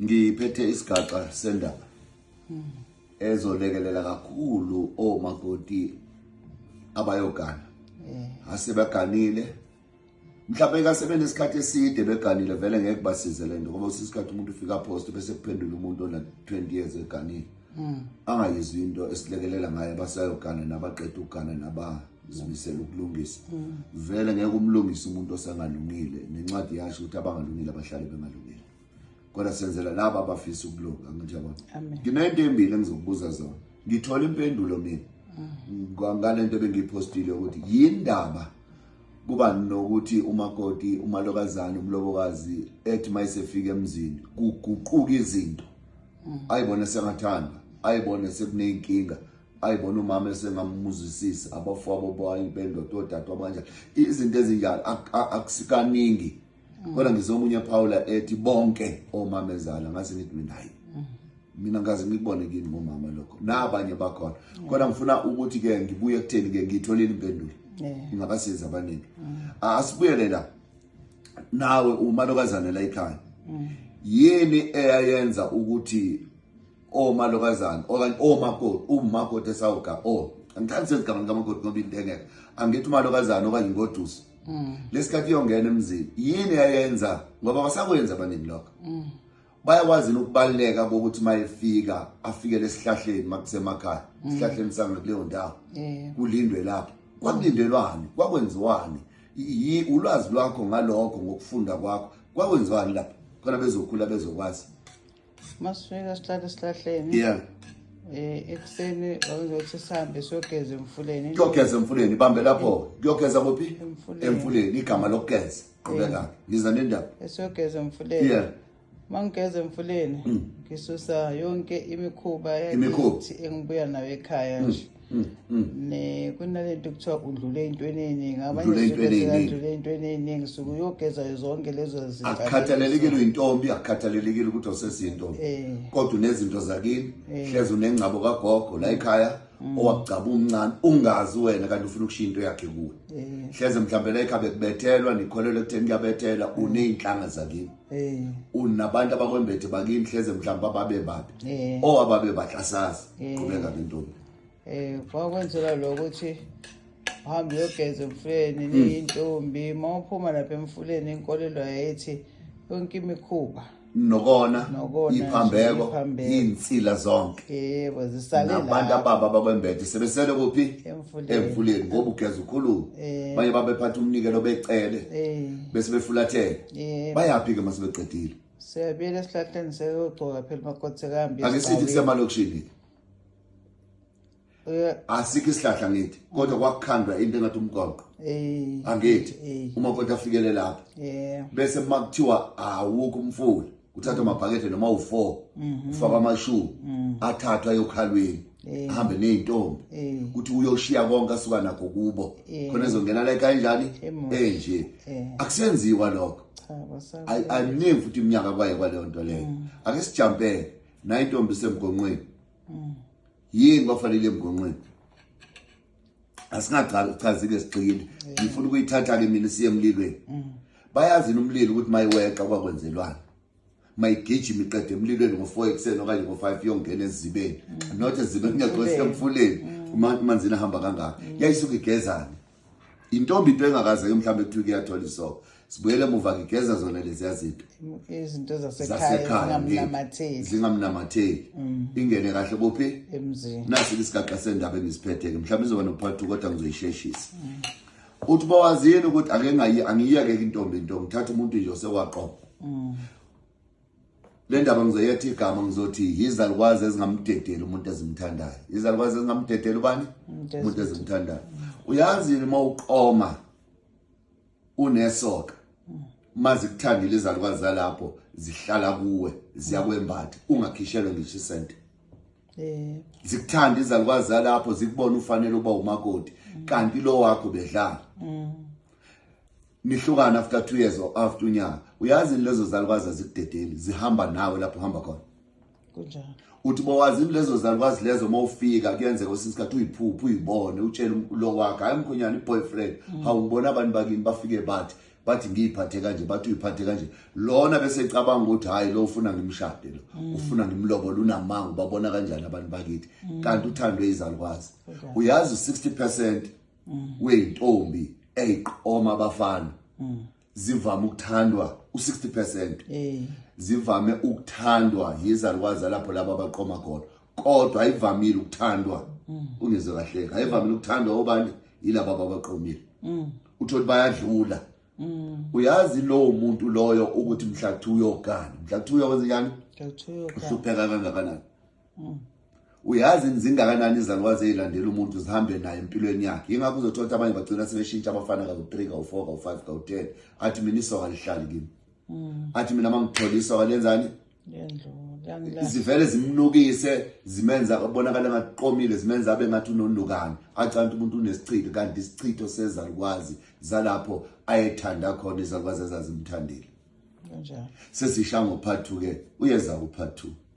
Ngiphethe isigaxa sendaba ezolekelela kakhulu omakoti abayogana. Asebeganile. Mhlawumbe kasebenesikhathi eside beganile, vele ngeke basize lento, ngoba usisikhathi umuntu ufika post bese kuphendula umuntu ona 20 years eganile. Angayizwi into esilekelela ngayo abasayogana nabaqeda ukugana nabazimisela ukulungisa. Vele ngeke umlungise umuntu osangalungile, nencwadi yasho ukuthi abangalungile abahlale bengalungile. Kodwa senzela laba abafisa ukulunga, ngithi yabona. Nginento embili engizokubuza zona. Ngithola impendulo mina ngalento ebengiyiphostile ukuthi yindaba kuba nokuthi umakoti, umalokazana, umlobokazi ethi mayisefika emzini kuguquka izinto. Ayibone sengathandwa, ayibone sekuneyinkinga, ayibona umama esengamuzwisisi, abafowabo boyi bendoda, odadewabo kanjalo, izinto ezinjalo akusikaningi. Kodwa ngizomunye Paula ethi bonke omamezala, ngase ngithi mina hayi, mina ngaze ngikubone kini ngomama lokho nabanye bakhona. Kodwa ngifuna ukuthi ke ngibuye ekutheni ke ngiyitholile impendulo, ingabasiza abaningi. Asibuyele la nawe umalokazane la ekhaya, yini eyayenza ukuthi omalokazane okanye omakoti, umakoti esawuga, oh angithandi sezigama likamakoti ngoba into engekho, angithi umalokazane okanye ingoduso, lesikhathi iyongena emzini, yini eyayenza? Ngoba basakwenza abaningi lokho, bayakwazi ukubaluleka kokuthi mayefika afikele esihlahleni makusemakhaya, esihlahleni sangakuleyo ndawo, kulindwe lapho. Kwakulindelwani? Kwakwenziwani? Ulwazi lwakho ngalokho, ngokufunda kwakho, kwakwenziwani lapho khona bezokhula bezokwazi? Masifika sihlale esihlahleni. Ekuseni bakuzothi sihambe siyogeza emfuleni. Kuyogeza emfuleni, bambe lapho. Kuyogeza kuphi? Emfuleni. Emfuleni, igama lokugeza. Qhubeka. Ngiza nendaba. Esiyogeza emfuleni. Mangigeza emfuleni ngisusa yonke imikhuba Imikhuba. yakithi engibuya nayo ekhaya nje. Ne kunalento kuthiwa udlule ey'ntweni ey'ningi, abanye Udlule ey'ntweni suke ey'ningi. sekadlule ey'ntweni ey'ningi, suke uyogeza zonke lezo zinto. Akukhathalelekile uyintombi, akukhathalelekile ukuthi awusesiyintombi. Kodwa unezinto zakini, hlezi unengcabo kagogo la ekhaya owakugcaba umncane ungazi wena, kanti ufuna ukushiya into yakhe kuwe. Hleze mhlawumbe la ekhaya bekubethelwa, nikholelwa ekutheni kuyabethela, uney'nhlanga zakini. Unabantu abakwembethe bakini, hleze mhlawumbe ababe babi. Owababe bahle asazi. Qhubeka ke ntombi. Kwakwenzela lokho ukuthi uhambe uyogeza emfuleni niyintombi, uma uphuma lapha emfuleni inkolelo yayithi yonke imikhuba nokona, Nokona, iphambeko, iphambeko. insila zonke, yebo, zisale nabantu lapho. ababa abakwembethe sebesele kuphi? Emfuleni. Emfuleni, ngoba ugeza ukhulume. Abanye babephatha umnikelo becele bese befulathele. Bayaphi ke mase beqedile? Siyabuyela esihlahleni seyogcoka phela umakoti sekahambe. Ake sithi kusemalokishini, asikho isihlahla ngithi, kodwa kwakukhandwa into engathi umgoqo, angithi? Umakoti afikele lapho, bese makuthiwa awukho umfula, kuthathwa amabhakede noma u4, ufakwa amashu, athathwa ayokhalweni, ahambe nezintombi, kuthi uyoshiya konke asuka nakho kubo, khona ezongena la kanjani? Emuhle. Enje akusenziwa lokho. Cha, basa. Ayiningi futhi iminyaka kwaye kwaleyo nto leyo. Ake sijampele na intombi isemgonqweni. Yini kwafanele emgonqweni? Asingachazi-ke, sigxile. Ngifuna ukuyithatha-ke mina siye emlilweni. Bayazi umlilo ukuthi mayiweqa kwakwenzelwani, mayigijima iqede emlilweni ngo-4 ekuseni okanye ngo-5, iyongena ezibeni, not ezibeni, ngiyaxolisa, emfuleni, uma amanzini ahamba kangaka, yayisuke igezane intombi, into engakaze-ke mhlawumbe kuthiwa kuyathola isoka. Sibuyele emuva, ngigeza zona leziya zinto Izinto zasekhaya. Zasekhaya. Zingamnamatheli. Zingamnamatheli, ingene kahle kuphi? Emzini. Nasi isigaxa sendaba engisiphethe-ke, mhlawumbe izoba no-part 2, kodwa ngizoyisheshisa. Uthi bawazini ukuthi ake ngayi, angiyeke intombi into, ngithatha umuntu nje osekwaqoma. Le ndaba ngizoyetha igama, ngizothi yizalukwazi ezingamdedeli umuntu ezimthandayo. Izalukwazi ezingamdedeli ubani? Umuntu. Umuntu ezimthandayo. Uyazi yini uma uqoma unesoka, mazi kuthandile izalukwazi zalapho, zihlala kuwe, ziyakwembatha, ungakhishelwe ngisho isente. Zikuthanda izalukwazi zalapho, zikubona ufanele uba umakoti, kanti lo wakho bedlala, nihlukana after 2 years or after unyaka. Uyazi lezo zalukwazi azikudedeli, zihamba nawe lapho uhamba khona. Kunjalo. Uthi bowazi lezo zalukwazi lezo, uma ufika kuyenzeka kwesinye isikhathi uyiphuphe, uyibone, utshele lo wakho, hayi mkhonyana, i-boyfriend, hawu ngibona abantu bakini bafike bathi Bathi ngiyiphathe kanje, bathi uyiphathe kanje. Lona bese ecabanga ukuthi hayi, lo ufuna ngimshade, lo ufuna ngimlobole, unamanga, babona kanjani abantu bakithi? Kanti uthandwe izalukwazi. Uyazi, 60% weyintombi eyiqoma abafana zivame ukuthandwa, u60% zivame ukuthandwa yizalukwazi lapho laba abaqoma khona, kodwa ayivamile ukuthandwa, ungizwe kahle, ayivamile ukuthandwa obani? Yilaba abaqomile. Uthola bayadlula. Uyazi lowo muntu loyo ukuthi mhla kuthiwa uyogana, mhla kuthiwa uyokwenza njani? Ngiyakuthiwa. Uhlupheka kangakanani? Uyazi zingakanani izalukwazi ezilandela umuntu, zihambe naye empilweni yakhe? Yingakho uzothola ukuthi abanye bagcina sebeshintsha abafana kawu-3, kawu-4, kawu-5, kawu-10. Athi mina isoka lihlali kimi, athi mina uma ngithola isoka lenzani? Liyandlula. Zivele zimnukise, zimenza kubonakala ngathi qomile, zimenza abe ngathi unonukani, acanti umuntu unesichitho, kanti isichitho sezalukwazi zalapho ayethanda khona, izalukwazi ezazimthandile. Kanjalo. Sesisha ngo-part 2 ke, uyeza ku-part 2.